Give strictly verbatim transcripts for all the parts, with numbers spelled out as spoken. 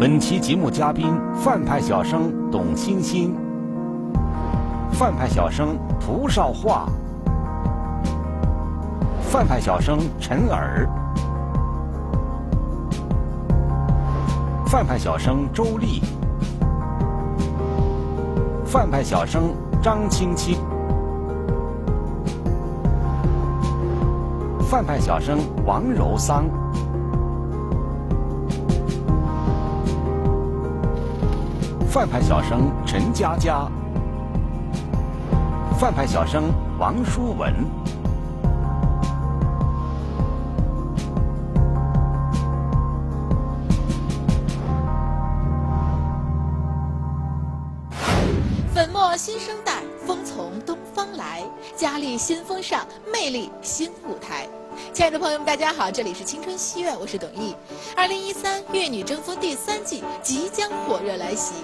本期节目嘉宾：范派小生董欣欣、范派小生蒲少华、范派小生陈尔、范派小生周丽、范派小生张青青、范派小生王柔桑、范派小生陈佳佳、范派小生王舒文。粉墨新生代，风从东方来，佳丽新风尚，魅力新舞台。亲爱的朋友们，大家好，这里是青春戏院，我是董翊。二零一三《越女争锋》第三季即将火热来袭，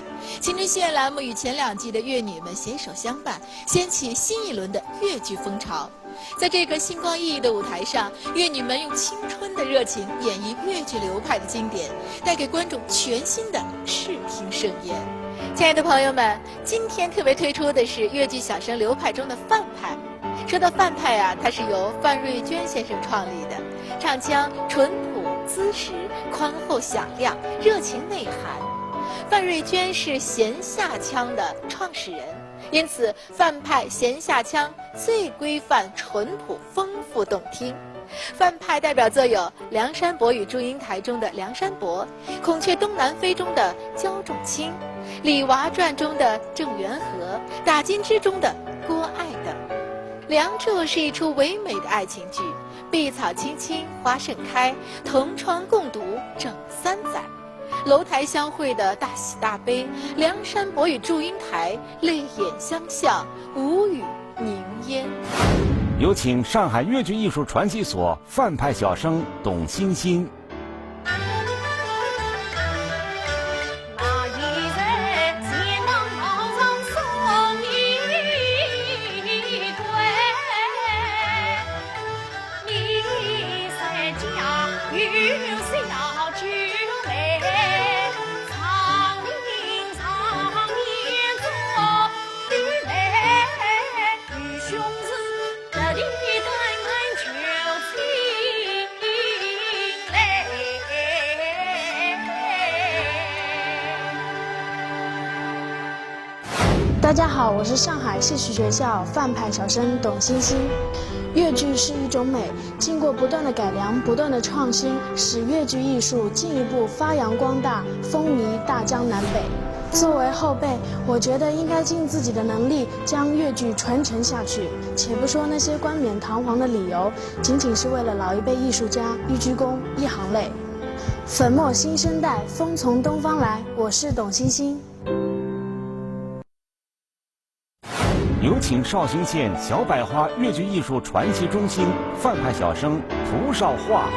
青春戏院栏目与前两季的越女们携手相伴，掀起新一轮的越剧风潮。在这个星光熠熠的舞台上，越女们用青春的热情演绎越剧流派的经典，带给观众全新的视听盛宴。亲爱的朋友们，今天特别推出的是越剧小生流派中的范派。说到范派啊，它是由范瑞娟先生创立的，唱腔淳朴、姿势宽厚响亮，热情内涵。范瑞娟是弦下腔的创始人，因此范派弦下腔最规范、淳朴、丰富动听。范派代表作有《梁山伯与祝英台》中的梁山伯，《孔雀东南飞》中的焦仲卿，《李娃传》中的郑元和，《打金枝》中的郭艾等。《梁祝》是一出唯美的爱情剧，碧草青青花盛开，同窗共读整三载。楼台相会的大喜大悲，梁山伯与祝英台泪眼相向，无语凝噎。有请上海越剧艺术传习所范派小生董欣欣。大家好，我是上海戏曲学校范派小生董欣欣。越剧是一种美，经过不断的改良、不断的创新，使越剧艺术进一步发扬光大，风靡大江南北。作为后辈，我觉得应该尽自己的能力将越剧传承下去。且不说那些冠冕堂皇的理由，仅仅是为了老一辈艺术家一鞠躬、一行泪。粉墨新生代，风从东方来，我是董欣欣。有请绍兴县小百花越剧艺术传习中心范派小生蒲少华。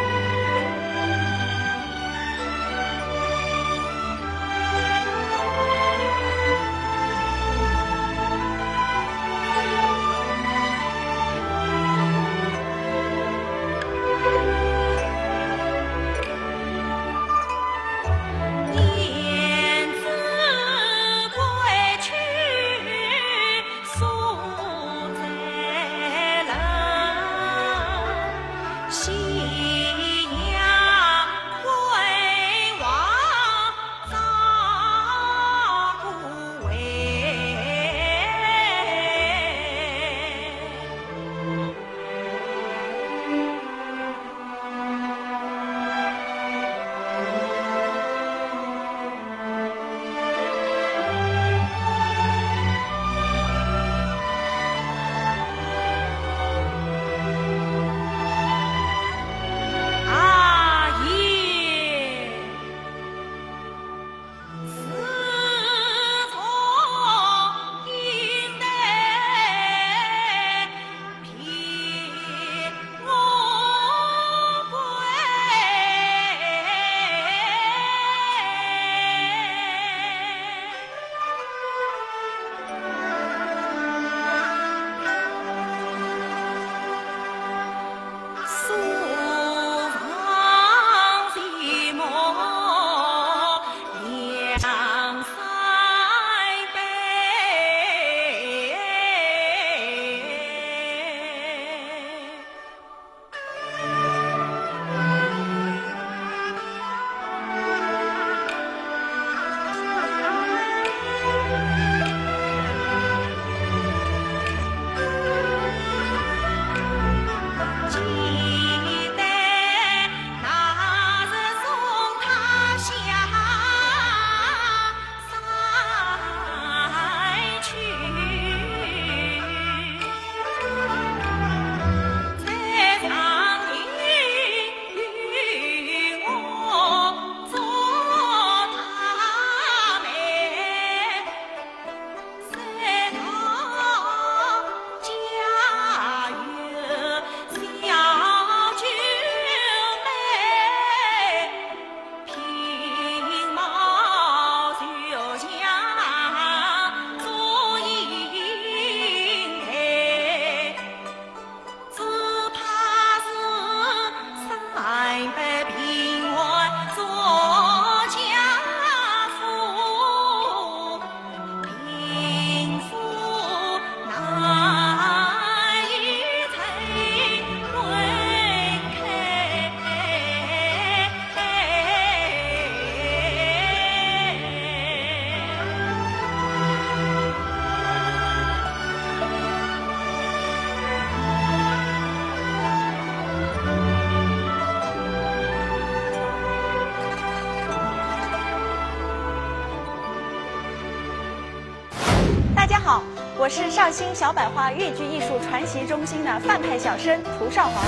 我是绍兴小百花越剧艺术传习中心的范派小生涂少华。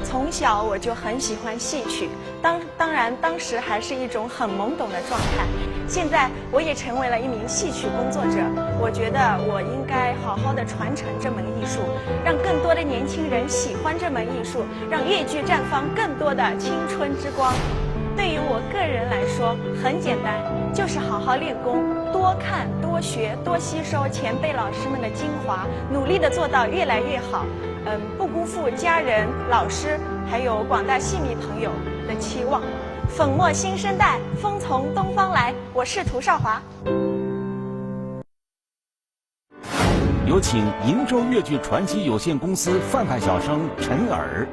从小我就很喜欢戏曲，当当然当时还是一种很懵懂的状态。现在我也成为了一名戏曲工作者，我觉得我应该好好的传承这门艺术，让更多的年轻人喜欢这门艺术，让越剧绽放更多的青春之光。对于我个人来说，很简单，就是好好练功，多看、多学、多吸收前辈老师们的精华，努力的做到越来越好。嗯，不辜负家人、老师还有广大戏迷朋友的期望。粉墨新生代，风从东方来。我是涂少华。有请瀛州越剧传奇有限公司范派小生陈尔。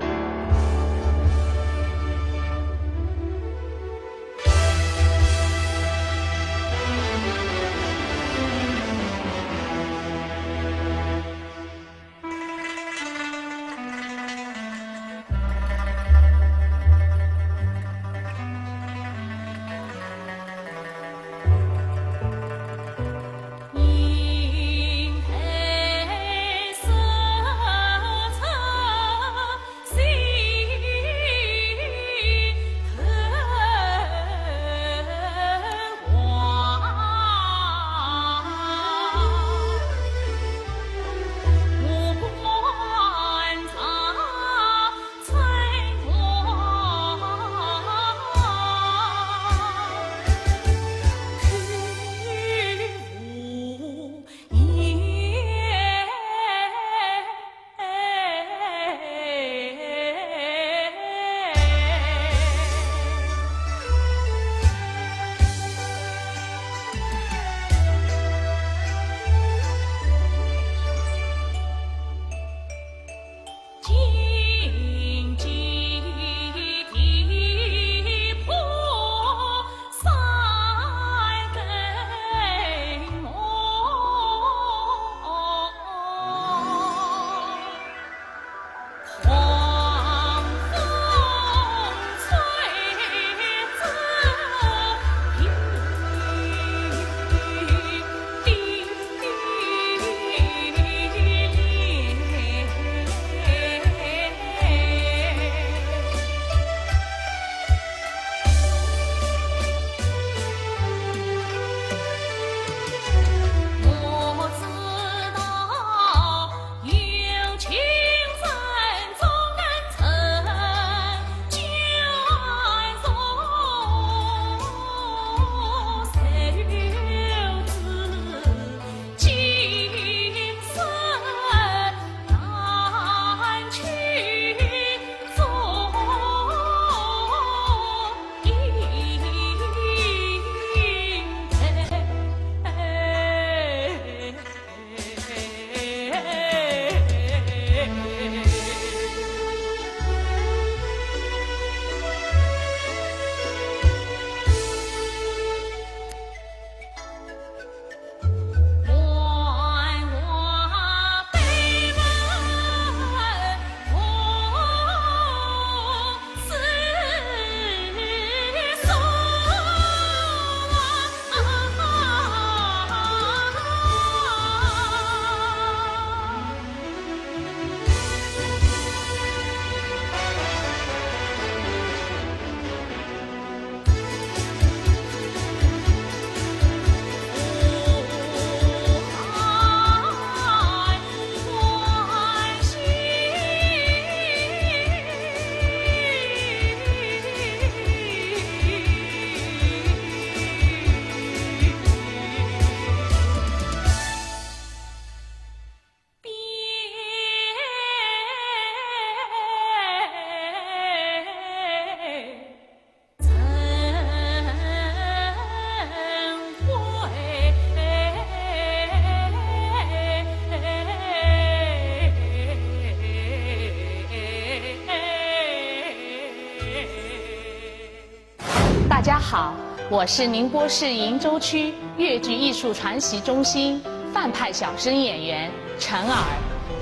大家好，我是宁波市瀛州区越剧艺术传习中心范派小生演员陈尔。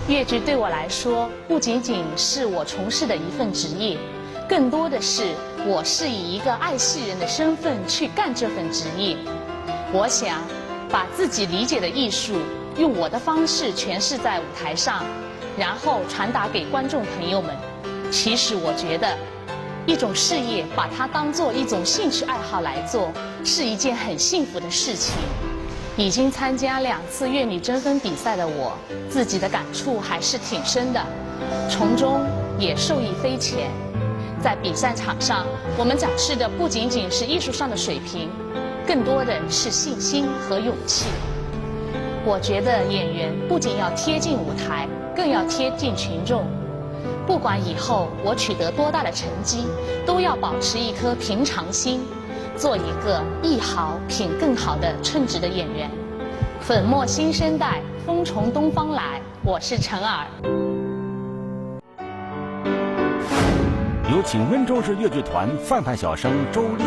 越剧对我来说，不仅仅是我从事的一份职业，更多的是我是以一个爱戏人的身份去干这份职业。我想把自己理解的艺术用我的方式诠释在舞台上，然后传达给观众朋友们。其实我觉得，一种事业把它当做一种兴趣爱好来做，是一件很幸福的事情。已经参加两次越女争锋比赛的我，自己的感触还是挺深的，从中也受益匪浅。在比赛场上，我们展示的不仅仅是艺术上的水平，更多的是信心和勇气。我觉得演员不仅要贴近舞台，更要贴近群众。不管以后我取得多大的成绩，都要保持一颗平常心，做一个艺好品更好的称职的演员。粉墨新生代，风从东方来。我是陈尔。有请温州市越剧团范范小生周丽。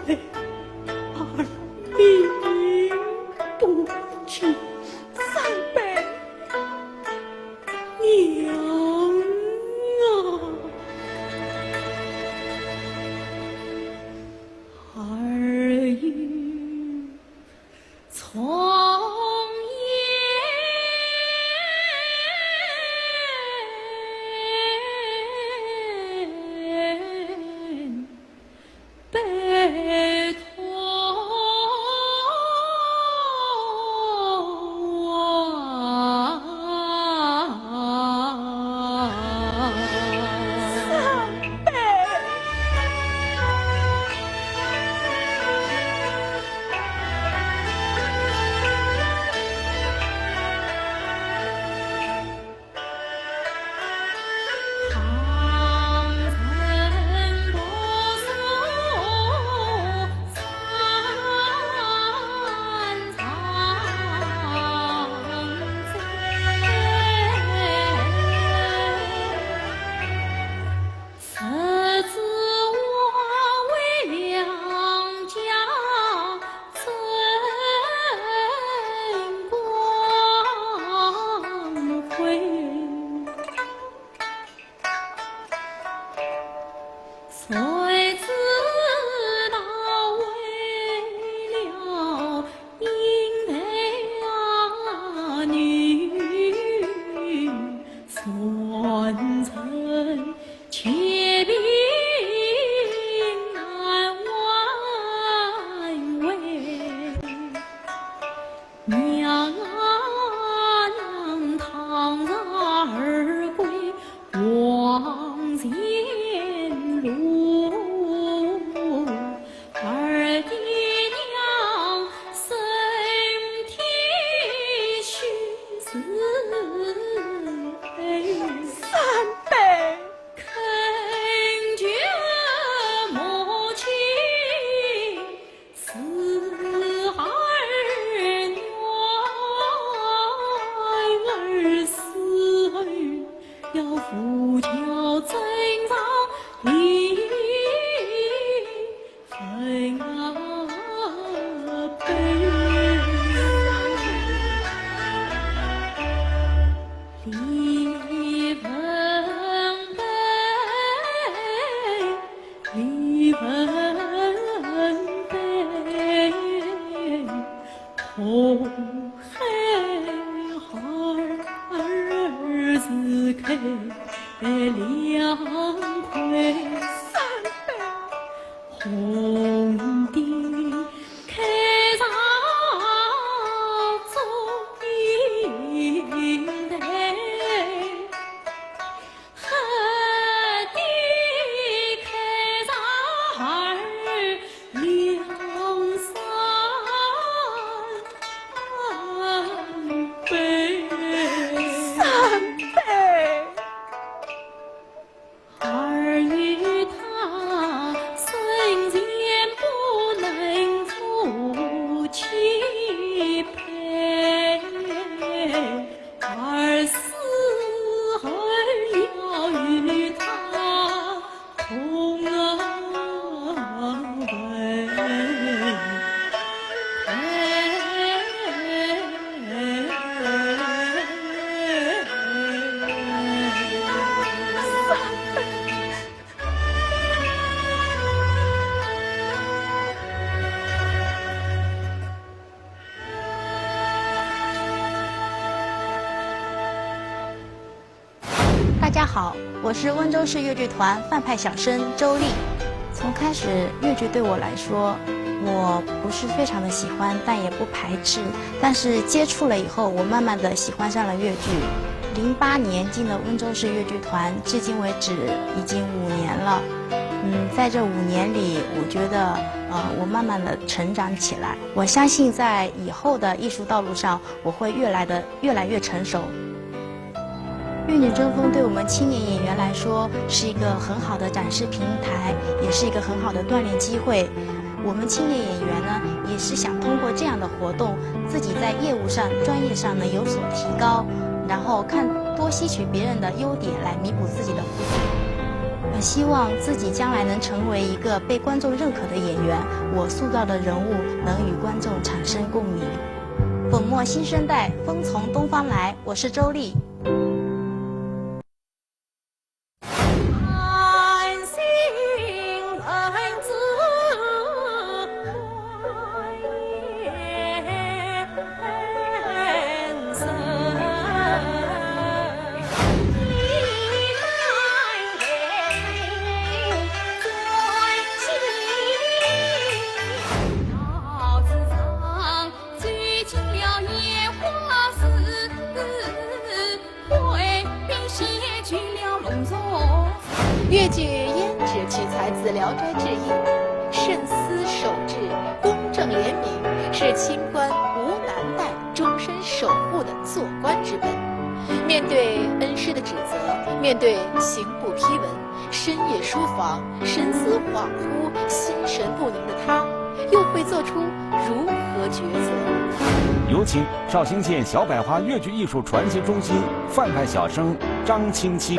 二命不及三杯娘啊，二爷从前 悲痛啊。三杯。 三杯。 三杯。大家好，我是温州市越剧团范派小生周丽。从开始越剧对我来说，我不是非常的喜欢，但也不排斥。但是接触了以后，我慢慢的喜欢上了越剧。零八年进了温州市越剧团，至今为止已经五年了。嗯，在这五年里，我觉得，呃，我慢慢的成长起来。我相信在以后的艺术道路上，我会越来的越来越成熟。《越女争锋》对我们青年演员来说是一个很好的展示平台，也是一个很好的锻炼机会。我们青年演员呢，也是想通过这样的活动，自己在业务上、专业上呢有所提高，然后看多吸取别人的优点来弥补自己的不足。希望自己将来能成为一个被观众认可的演员，我塑造的人物能与观众产生共鸣。粉墨新生代，风从东方来，我是周丽。越剧胭脂曲才自《聊斋志异》，慎思守制，公正廉明，是清官无难代终身守护的做官之本。面对恩师的指责，面对刑部批文，深夜书房，神思恍惚，心神不宁的他，又会做出如何抉择？有请绍兴县小百花越剧艺术传习中心范派小生张清期。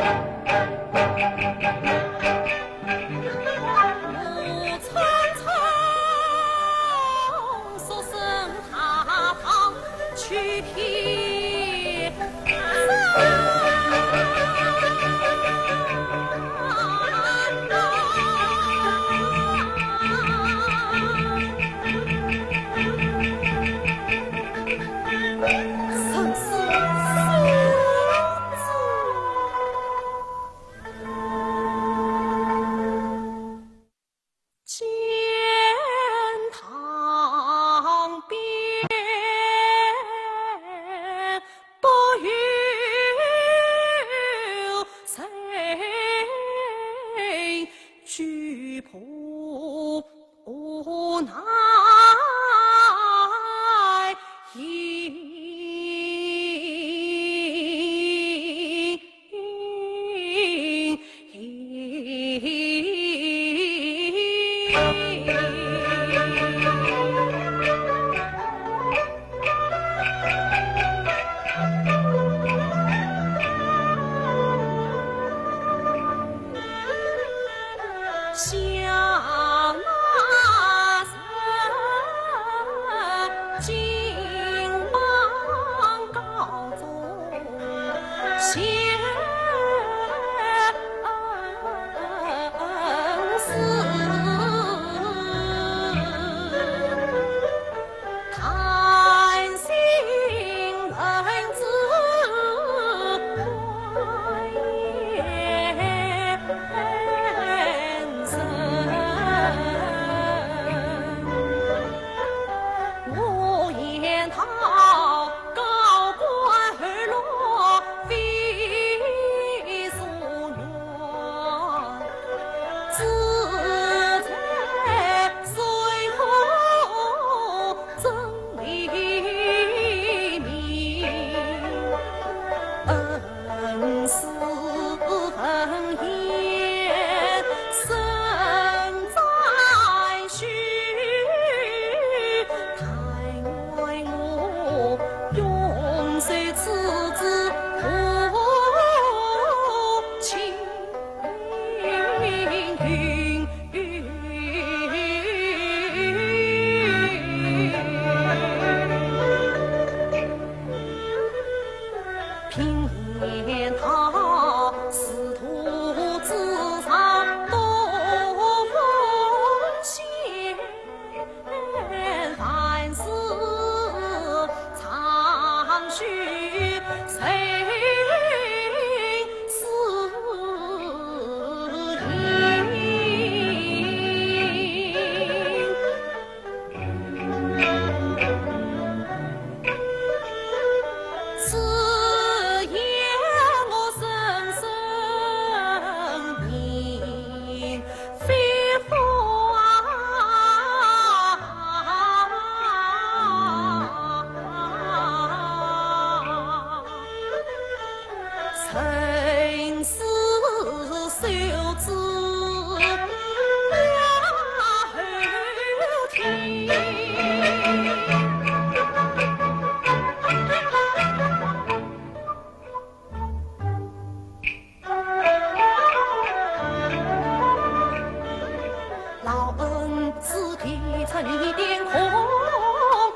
四地春雨点空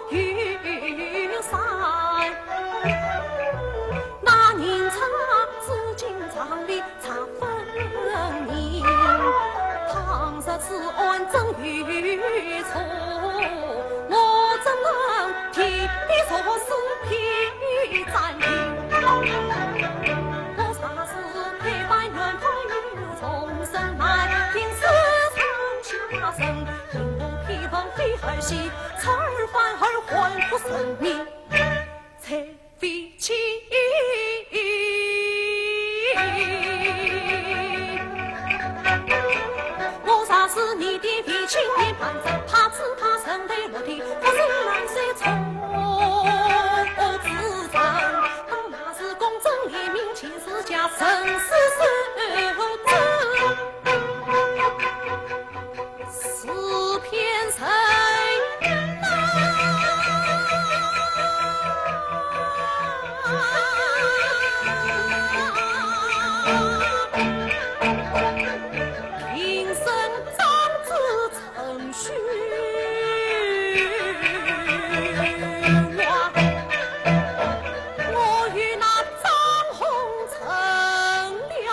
云山，那人唱紫禁城里唱分明。倘若此案真有错，我怎能替你作诗批占名？我若是推扳原判，有重审难，定是上下身。 因我批文非儿戏，侧耳翻耳，还复审明，才为清。我若是你的为清，你判官怕只怕审得落地，不是难说错之人。当那是公正廉明， 是假生死是子，是骗人呐！平生长子 成虚妄，我与那张宏成了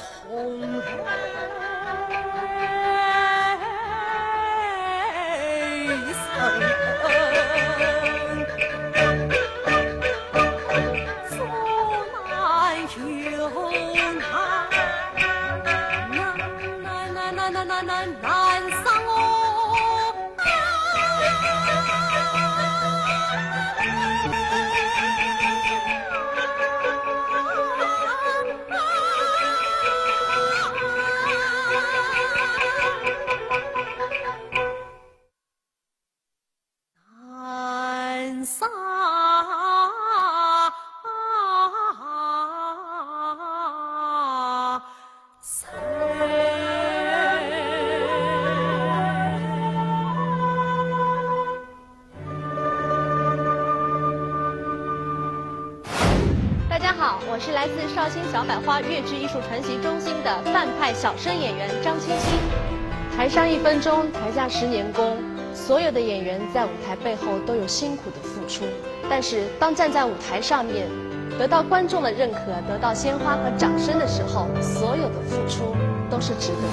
同一生。 有难，难，难，难，难，难，难，难上哦！难上。 大家好，我是来自绍兴小百花越剧艺术传习中心的范派小生演员张青青。台上一分钟，台下十年功，所有的演员在舞台背后都有辛苦的付出，但是当站在舞台上面，得到观众的认可，得到鲜花和掌声的时候，所有的付出都是值得的。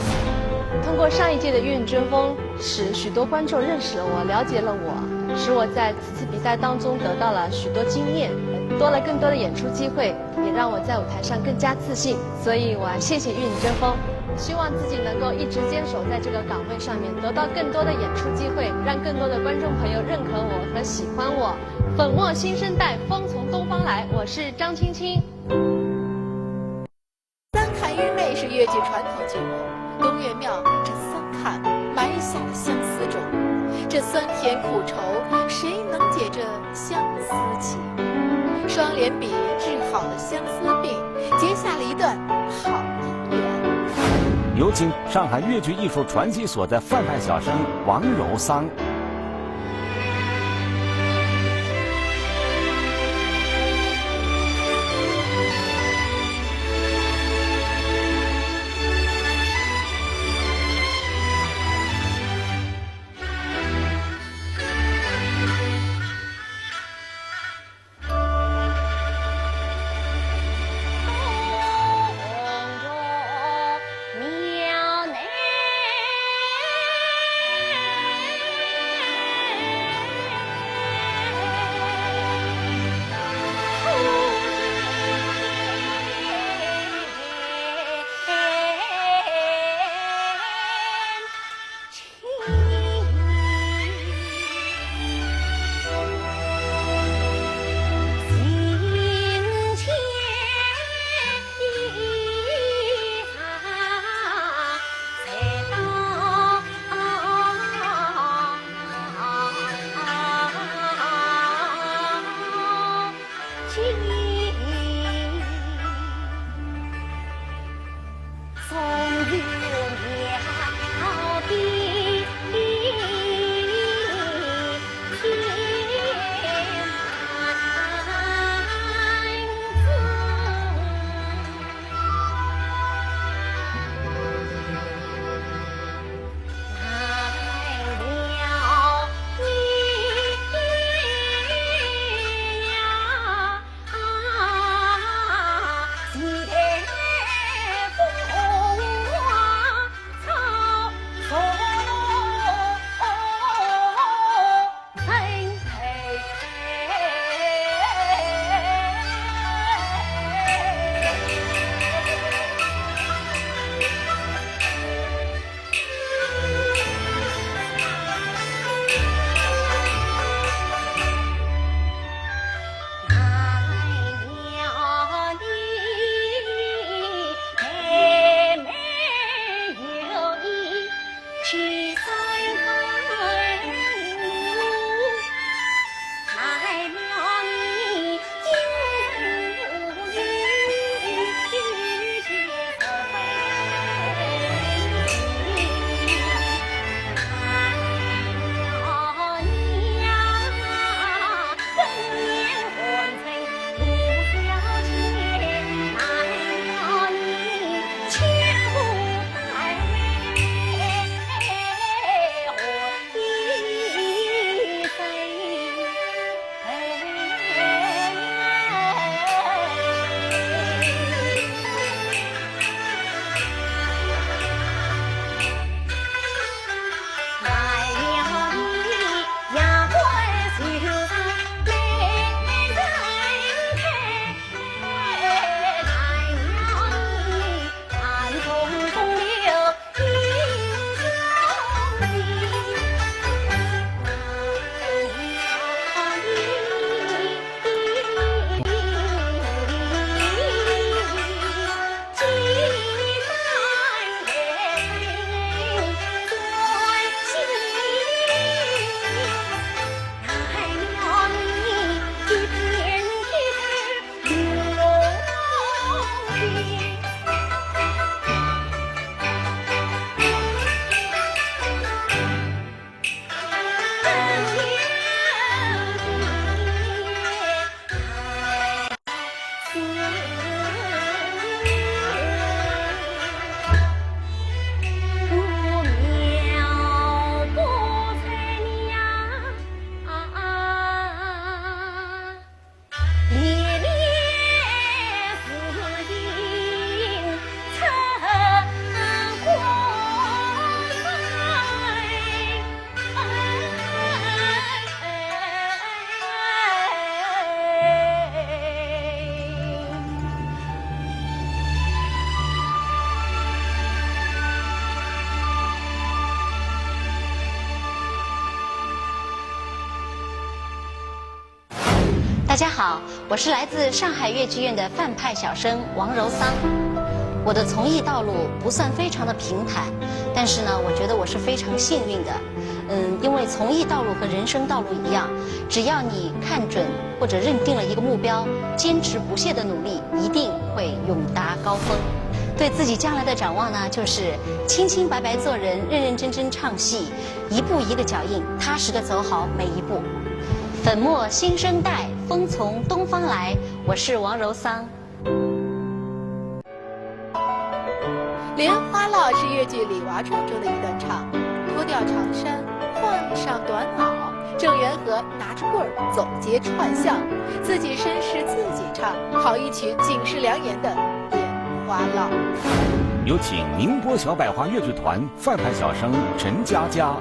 通过上一届的《越剧争锋》，使许多观众认识了我，了解了我，使我在此次比赛当中得到了许多经验，多了更多的演出机会，也让我在舞台上更加自信。所以我谢谢《越剧争锋》，希望自己能够一直坚守在这个岗位上面，得到更多的演出机会，让更多的观众朋友认可我和喜欢我。粉墨新生代，风从东方来，我是张青青。 三看愚昧是越剧传统剧目，东岳庙这三看埋下了相思种，这酸甜苦楚，谁能解这相思情？双联笔治好了相思病，结下了一段好姻缘。有请上海越剧艺术传习所的范派小生王柔桑。大家好，我是来自上海越剧院的范派小生王柔桑。我的从艺道路不算非常的平坦，但是呢，我觉得我是非常幸运的。嗯，因为从艺道路和人生道路一样，只要你看准或者认定了一个目标，坚持不懈的努力，一定会勇达高峰。对自己将来的展望呢，就是清清白白做人，认认真真唱戏，一步一个脚印，踏实的走好每一步。粉墨新生代，风从东方来，我是王柔桑。 《莲花落》是越剧《李娃传》中的一段唱，脱掉长衫，换上短袄，郑元和拿着棍儿走街串巷，自己身世自己唱，好一曲警示良言的《莲花落》。有请宁波小百花越剧团范派小生陈佳佳。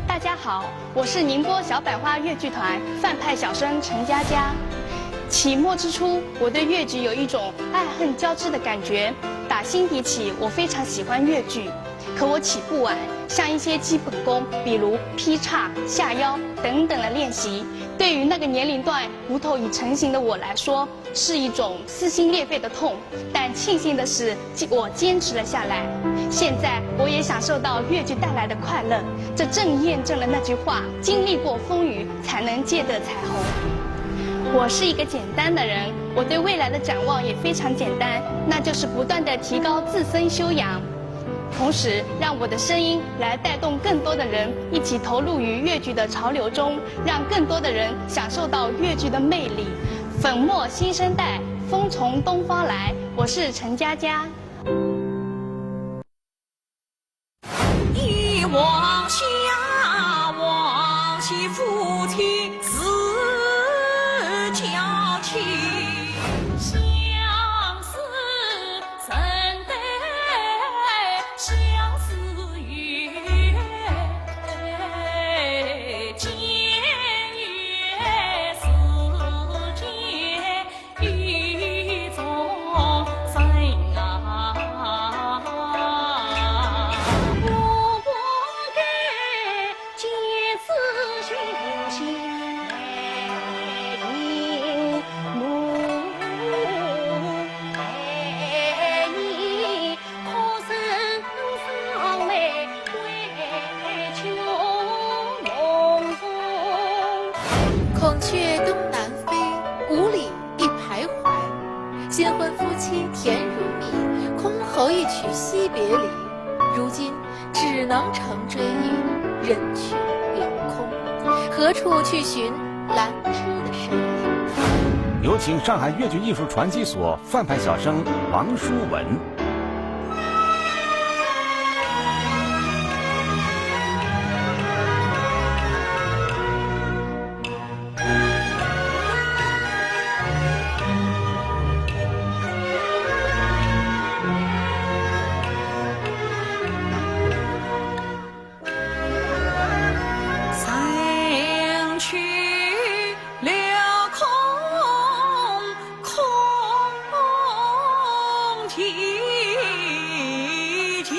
大家好，我是宁波小百花越剧团范派小生陈佳佳。起末之初，我对越剧有一种爱恨交织的感觉。打心底起，我非常喜欢越剧，可我起不晚，像一些基本功，比如劈叉、下腰等等的练习，对于那个年龄段骨头已成型的我来说，是一种撕心裂肺的痛。但庆幸的是，我坚持了下来。现在我也享受到越剧带来的快乐，这正验证了那句话：经历过风雨，才能见得彩虹。我是一个简单的人，我对未来的展望也非常简单，那就是不断的提高自身修养，同时让我的声音来带动更多的人一起投入于越剧的潮流中，让更多的人享受到越剧的魅力。粉墨新生代，风从东方来，我是陈佳佳。相思成对相思缘，见也是见意中人啊。我不该 见此情形泪盈目，爱你可曾伤悲为酒梦中。孔雀东南飞，故里一徘徊。新婚夫妻甜如蜜，空喉一曲惜别离。如今 只能乘追忆，人去楼空，何处去寻兰芝的身影？有请上海越剧艺术传习所范派小生王舒文。 身去楼空，空寂寂。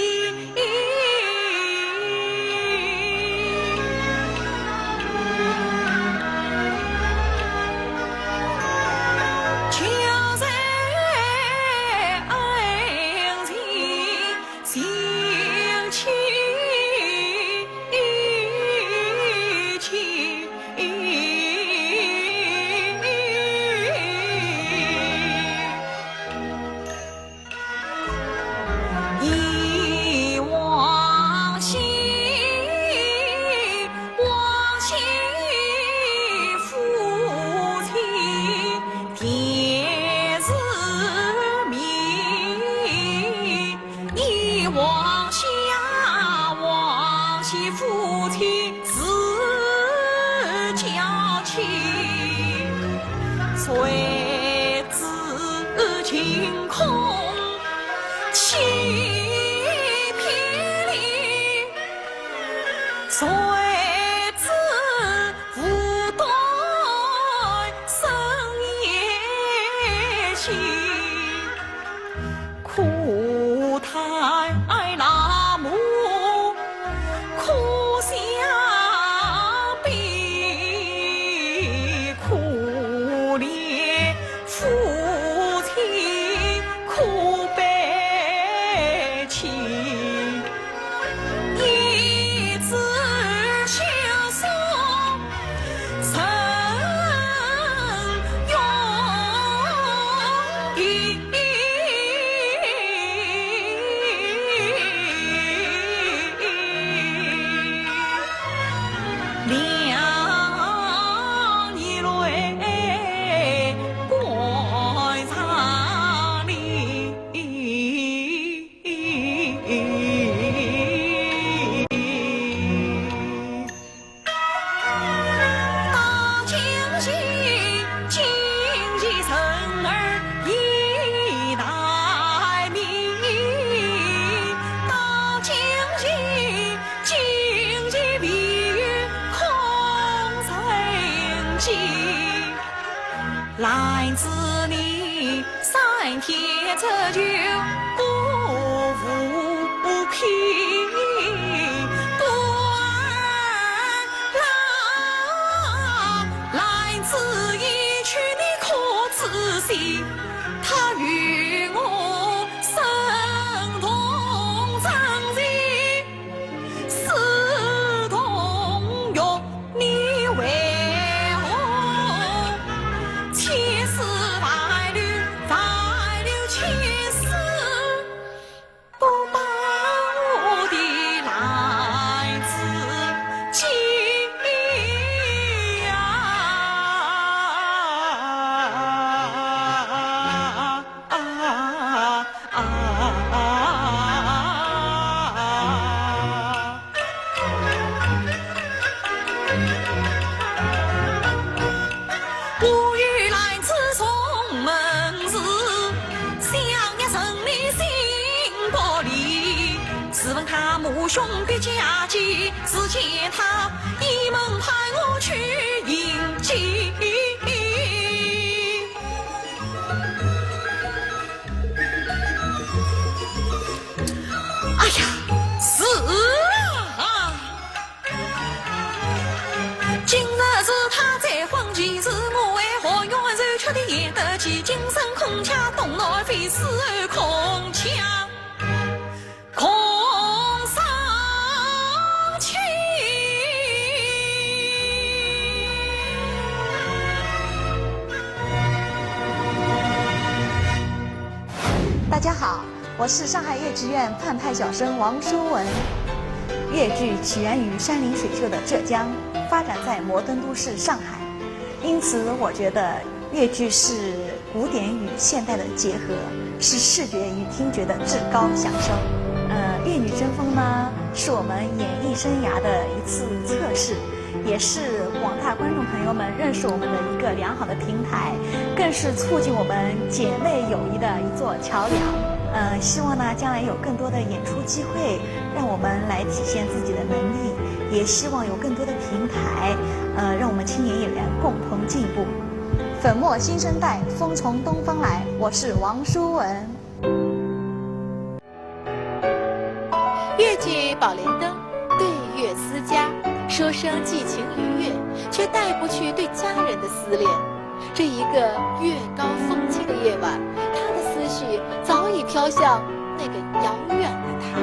我兄必嫁接，只见他一门派我去迎接。哎呀，是啊。今日是他再婚吉日，我为何愿受屈的也得其精神空腔动乱非死而空腔。 空伤情。大家好，我是上海越剧院范派小生王淑雯。越剧起源于山林水秀的浙江，发展在摩登都市上海，因此我觉得越剧是 古典与现代的结合，是视觉与听觉的至高享受。呃，《越女争锋》呢，是我们演艺生涯的一次测试，也是广大观众朋友们认识我们的一个良好的平台，更是促进我们姐妹友谊的一座桥梁。呃，希望呢，将来有更多的演出机会，让我们来体现自己的能力，也希望有更多的平台，呃，让我们青年演员共同进步。 粉墨新生代，风从东方来，我是王淑雯。越剧《宝莲灯》，对月思家，说声寄情于月，却带不去对家人的思念。这一个月高风清的夜晚，他的思绪早已飘向那个遥远的他。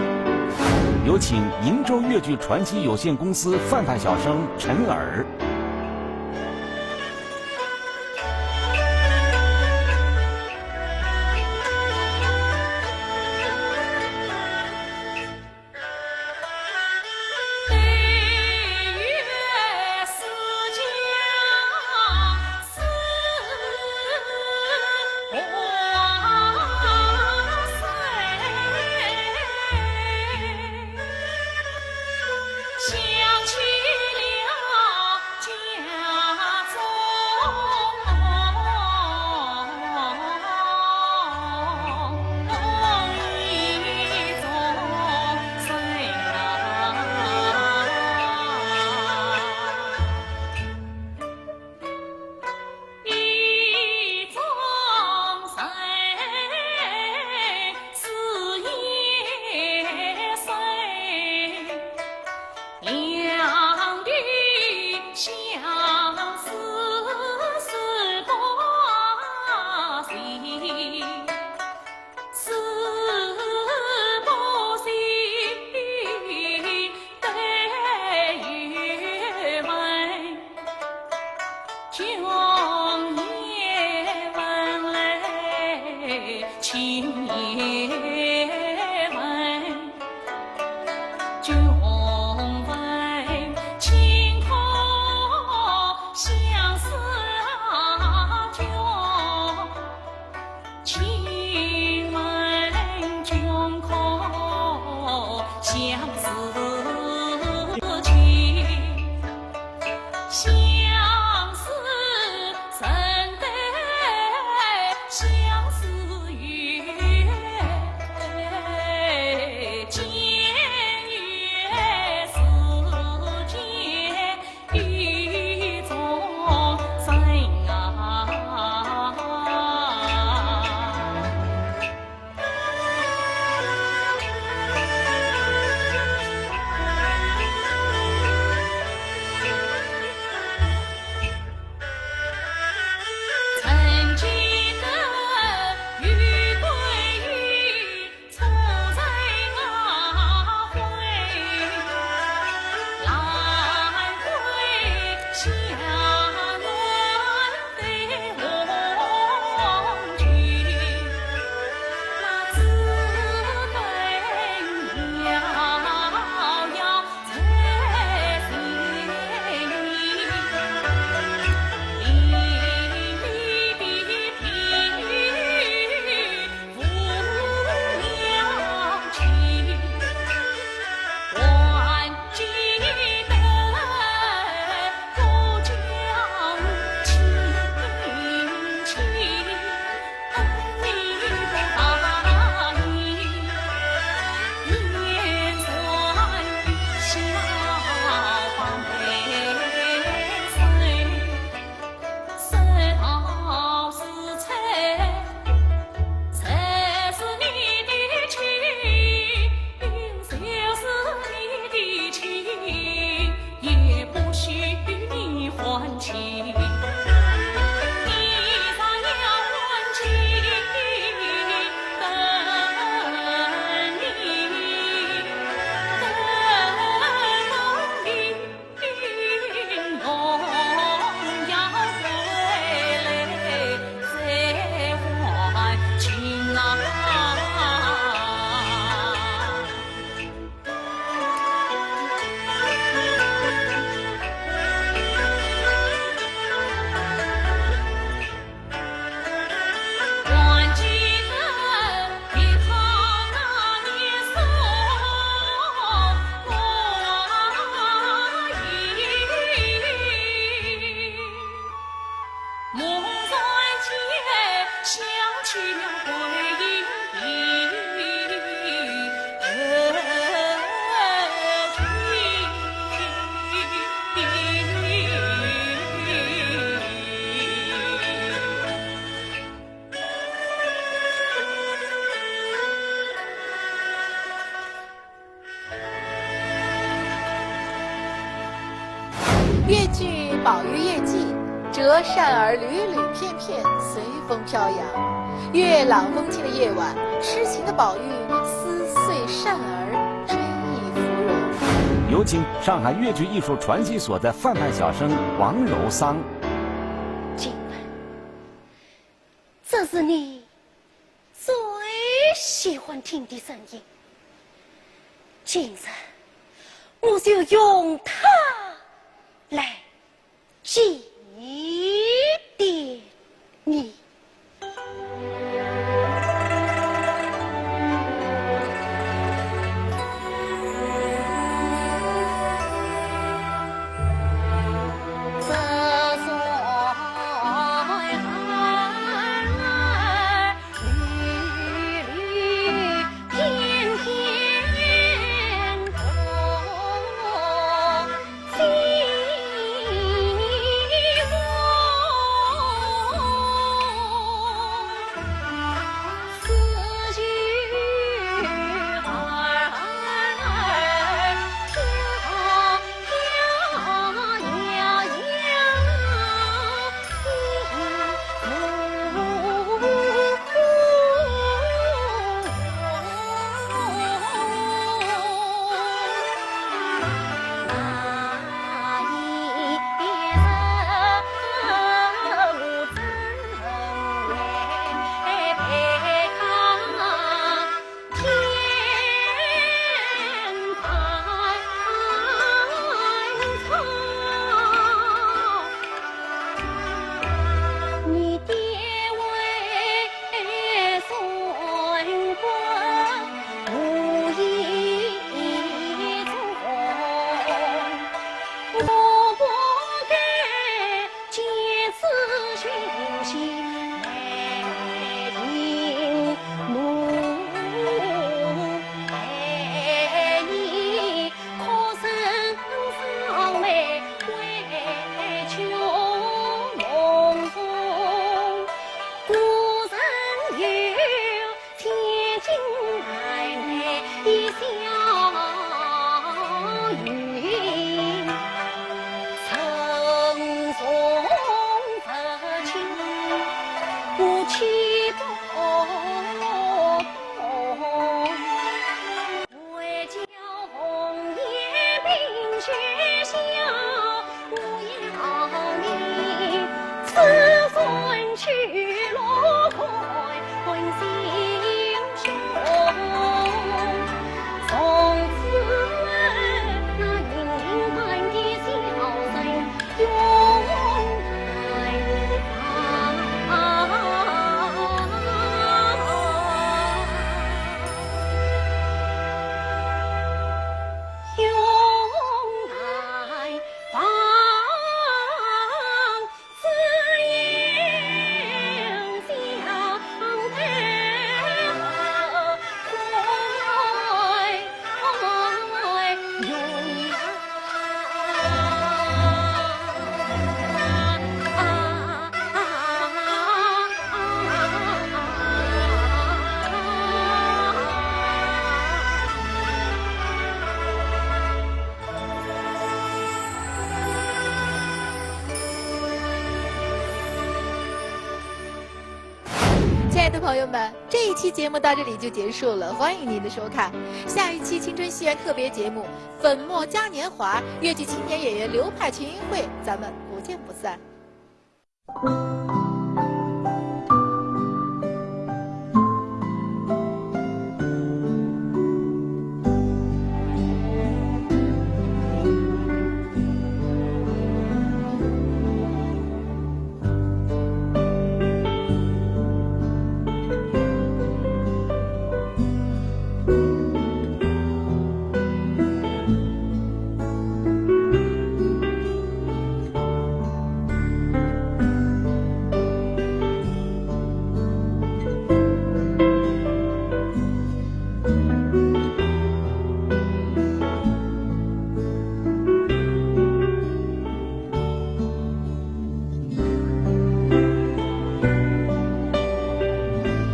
有请瀛洲越剧传奇有限公司范派小生陈尔。越剧《宝玉夜记》，折扇儿缕缕片片，随风飘扬。月朗风清的夜晚，痴情的宝玉撕碎扇儿，追忆芙蓉。有请上海越剧艺术传习所的范派小生王柔桑。今晚，这是你最喜欢听的声音。今日，我就用它来祭奠你。亲爱的朋友们，这一期节目到这里就结束了，欢迎您的收看。下一期《青春戏院》特别节目《粉墨嘉年华》，越剧青年演员刘派群英会，咱们不见不散。